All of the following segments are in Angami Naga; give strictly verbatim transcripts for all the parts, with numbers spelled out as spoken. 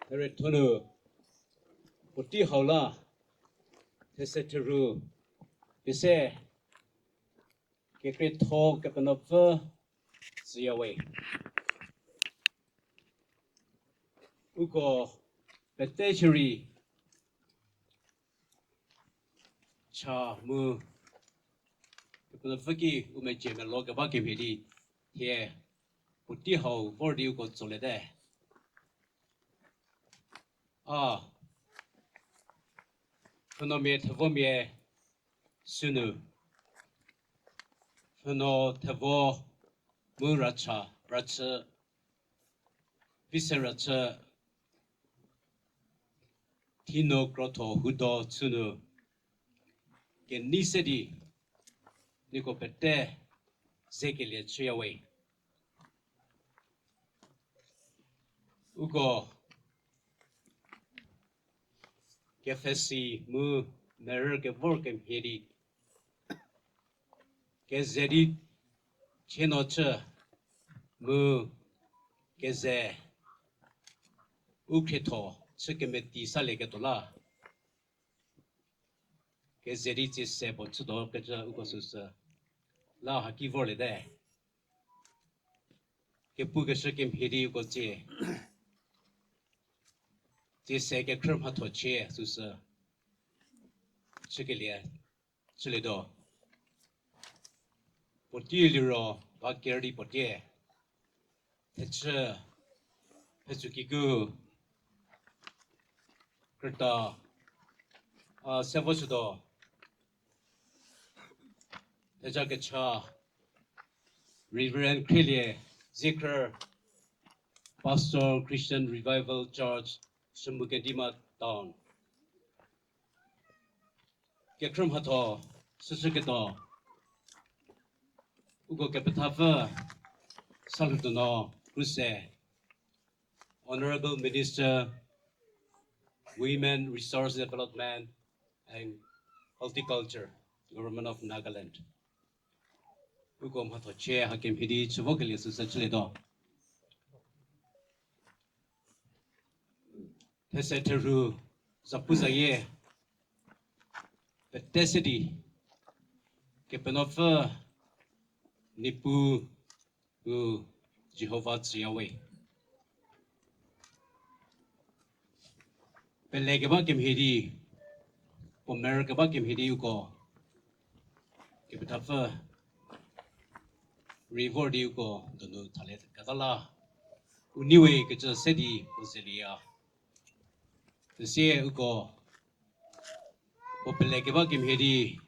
Therietho nu, puotei hau la, these therhu, pie se, kekrietho Kepenuopfü tsüyawe. Uko pete shierei cha mu Kepenuopfü ki u mecie melo keba kemhie di, thie puotei hau vor di uko tsoliete. A, pfhünuomia thevomia sünu, pfhünuo thevo mu racha, rachü, vise rachü, thinu krotho hudo chünu, kenei se di, nieko pete zekelie chüyawe. Uko kepfhesi mu merü kevor kemhie di, keze di chienuo chü mu keze u khrietho chü kemeti salieketuo la, keze di tsie se puo chütuo kecü uko süsü la haki vorliete. Kepukeshü kemhie di uko tsie, tsie se kekhrü mhatho chie süsü chükelie chülietuo. Puotei liro ba ker di puotei thechü, thechü kiku krüta, a, se vo chütuo. Theja kecha Reverend Khrielie Ziekrü, Pastor, Christian Revival Church, Shümukidima Town. Kekhrü mhatho süsüketuo uko kepethapfü Salhoutuonuo Kruse, Honourable Minister, Women Resource Development and Horticulture, Government of Nagaland. Uko mhatho chie hakemhie di chü vokelie süsü chülietuo. These therhu zapuzayie pete se di Kepenuopfü Niepuu Jihova tsüyawe. Pele keba kemhie di, puo merü keba kemhie di uko kepethapfü rei vor di uko donu thalieketa la, u neiwe kecü se di puo zelieya. Süsie uko puo pele keba kemhie di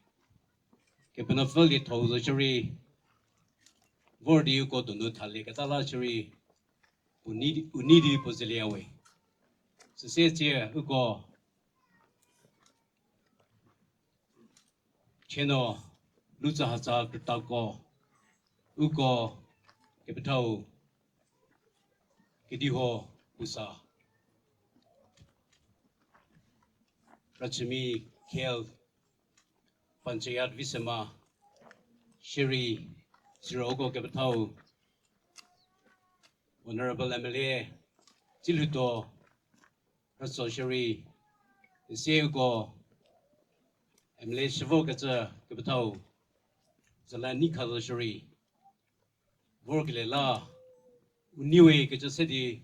Kepenuopfü lietho zo shierei vor di uko donu thalieketa la shierei u nei di puo zelieyawe. Süsie tsie uko chienuo lutsahatsa krütako, uko kepethau kediho pusa Rachümi Khel, Panchayat Viswema shierei, siro uko kepethau Honourable M L A Tsilhoutuo Rütso shierei, süsie uko M L A shüvokecü kepethau Zalani Khazo shierei vorkelie la u neiwe kecü se di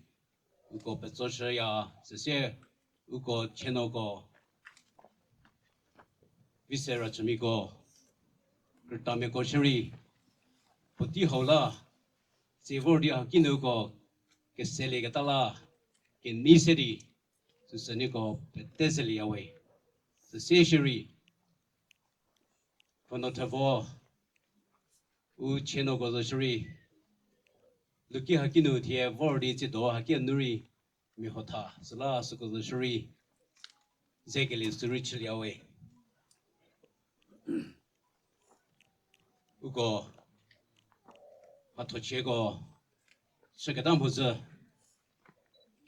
uko petsoshüya. Süsie uko chienuoko Viswema Rachümiko, krütamiako shierei puotei hau la tsie vor di hakinuko keselieketa la kenei se di süsü nieko pete zelieyawe. Süsie shierei pfhünuo thevo u chienuoko zo shierei luki hakinu thie vor di tsiedo haki nu rei mia hotha süla süko zo shierei zekelie sürei chülieyawe. Uko mhathochieko chüketa mhodzü,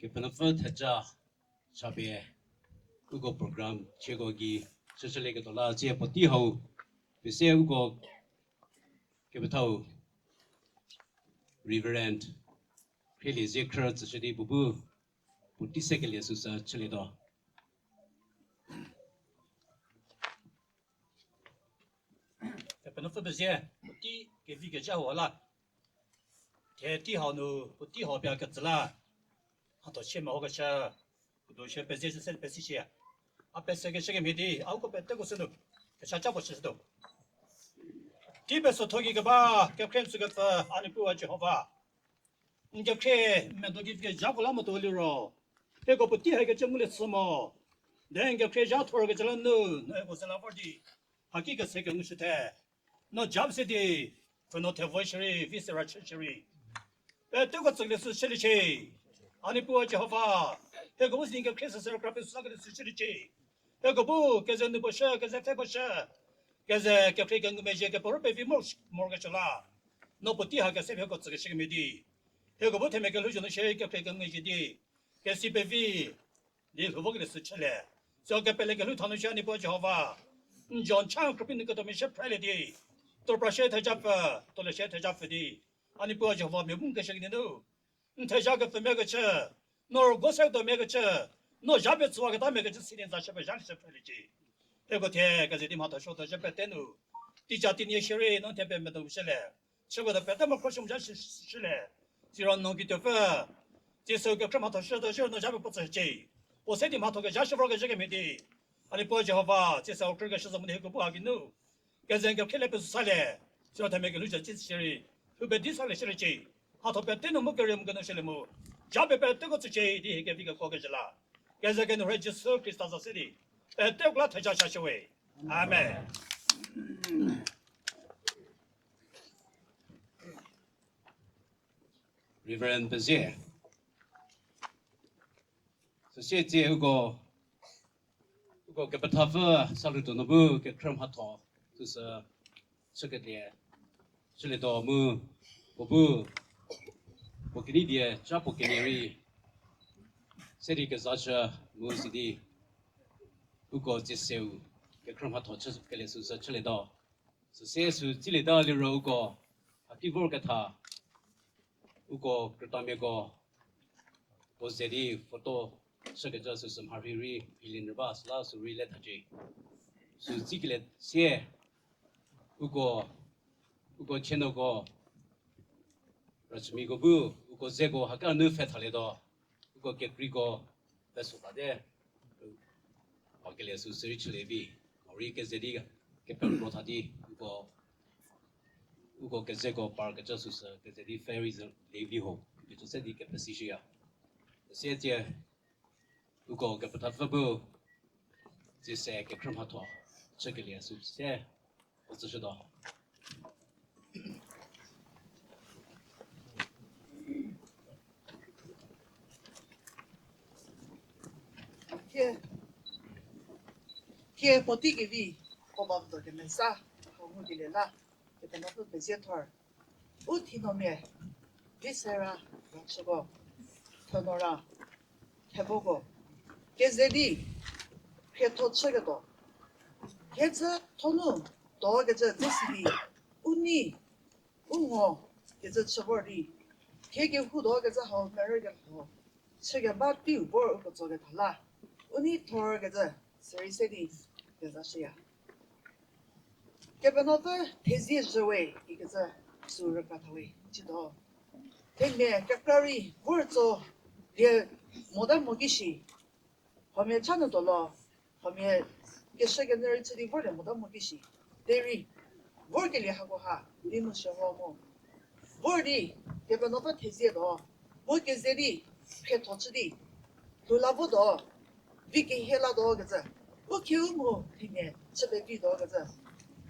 Kepenuopfü theja chapie uko program chieko gei chüchülieketuo la tsie puotei hau pese uko kepethau Reverend Khrielie Ziekhrie tsüshü di puo bu puotei sekelie süsü chülietuo. Kepenuopfü pezie, puotei kevi kezha hau la. Thie tei hau nu, puotei hau pie ketsü la. Hatho chie mehokeshü, kudo shie pezie se pesi shie. A pesekeshü kemhie di, a uko peteko sünu, kecha cha puo chüshütuo. Tei pesotho gei keba, kekhrie n tsükepfü, a Niepuu Jihova. N kekhrie medo gei kezhako la motuo liro, hieko puotei hakecü ngulie chü mo. De n kekhrie zha thorkecü la nu, no hieko ze la vor di, haki kese kengushüte. No japie se di, pfhünuo thevo shierei, vi sera chü shierei, peteko tsükelie sü chüliecie. A Niepuu Jihova, hieko bu si n kekhrie süsü rükra pie süsakelie sü chüliecie. Hieko bu keze nu puo shü, keze pfhe puo shü, keze kekhrie kengumezhie kepero pevi mor, morkecü la, no puotei ha kese pie hieko tsükeshü kemhie di, hieko bu themia kelhou zho nu shierei kekhrie kengumezhie di, kesi pevi di lhou vokelie sü chülie. Siro kepele kelhou tha nu shie a Niepuu Jihova, n zho n cha krüpie nu ketuo mia shie phrelie di, tuopra shie theja pfü, tuolie shie theja pfü di, a Niepuu Jihova mia bu n keshü kenie nu, n theja kepfümia kechü, no rügo se tuomia kechü, no zhapie tsüwaketa mia kechü si di n za shü pezha shü phreliecie. Hieko thie keze di mhatho suo tuo zhü pete nu, teica teinie shierei no thie pie medo shülie. Chüko tuo pete mo khro shü mo zha shü, shülie. Siro no gei tuopfü, tsie süu kekhrie mhatho suo tuo zhü no zhapie puo tsücie. Puo se di mhatho kezha shü vorkezhü kemhie di, a Niepuu Jihova, tsie süu krükeshü zo mo di hieko bu ha geinu keze n kekhrie le pie süsalie. Siro themia kelhou zho tsie shierei, lhou pie di salie shüliecie. Hatho pete nu mu kerie mu kenu shülie mu, japie peteko tsücie di hie kevi kekuo kezhü la, keze kenu rei Jisu Khrista za se di, peteko la theja chashüwe. Amen. Reverend Pezie. Süsie tsie uko, uko kepethapfü salu tuo nu bu kekhrie mhatho süsü chükelie chülietuo mu, puo bu puo kenei die cha puo kenie rei se di kezashü mu sidi uko tsie süu kekhrie mhatho chükelie süsü chülietuo. Süsie sü tsilieta liro uko haki vorketha, uko krütamiako puo ze di photo chükecü süsü mharhei rei rheilie nyü ba süla sü rei le thacie. Sü tsikelie sie uko, uko chienuoko rüchümiako bu uko zeko haka nu pfhe thalietuo, uko kekreiko peso tate pakelie süsü rei chülie vi, morei keze di kepekro tha di uko, uko kezeko parkecü süsü keze di pfhe rei ze le vi ho kecü se di kepesishüya. Sie tsie uko kepethapfü bu tsie se kekhrie mhatho chükelie süsü puo tsüshütuo. Thie, thie puotei kevi, puo ba do kemesa, hau ngukelie la, Kepenuopfü pezie thor. U thinuomia, vi sera, rachüko, thenoura, thevoko, keze di, khrietho chüketuo, hiecü thonu, tuokecü dze si di, u nei, u ngo, kecü chü vor di, thie kehoutuokecü hau merükelho chükeba teiu vor uko tsoketha la, u nei thorkecü sürei se di kezashüya. Kepenuopfü thezie zhüwe ikecü sü rükra thawe, ciedo themia kekra rei vor tso lie mota mo ki shi, huomia cha nu tuo lo, huomia keshükenyü rei chü di vorlie mota mo ki shi, derei vorkelie hakoha di nu shürho mo. Vor di, Kepenuopfü thezietuo, mu keze di, khrietho chü di, lhou la votuo, vi kehie latuo kecü, u khieu mu themia chü pevituo kecü,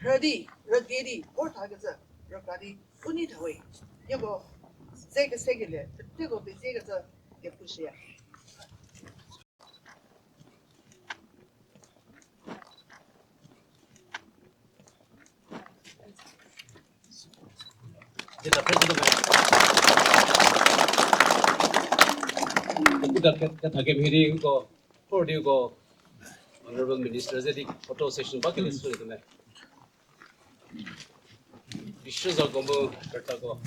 rhü di, rüdie di vor thakecü, rükra di u nei thawe. Nieko ze kesekelie peteko peziekecü kepushüya. Ita president me. Ita ke, ke thakemhie di uko, khor di uko, Honorable Minister ze di photo session ba kele sü tume. Bishop za ko mu kerta ko.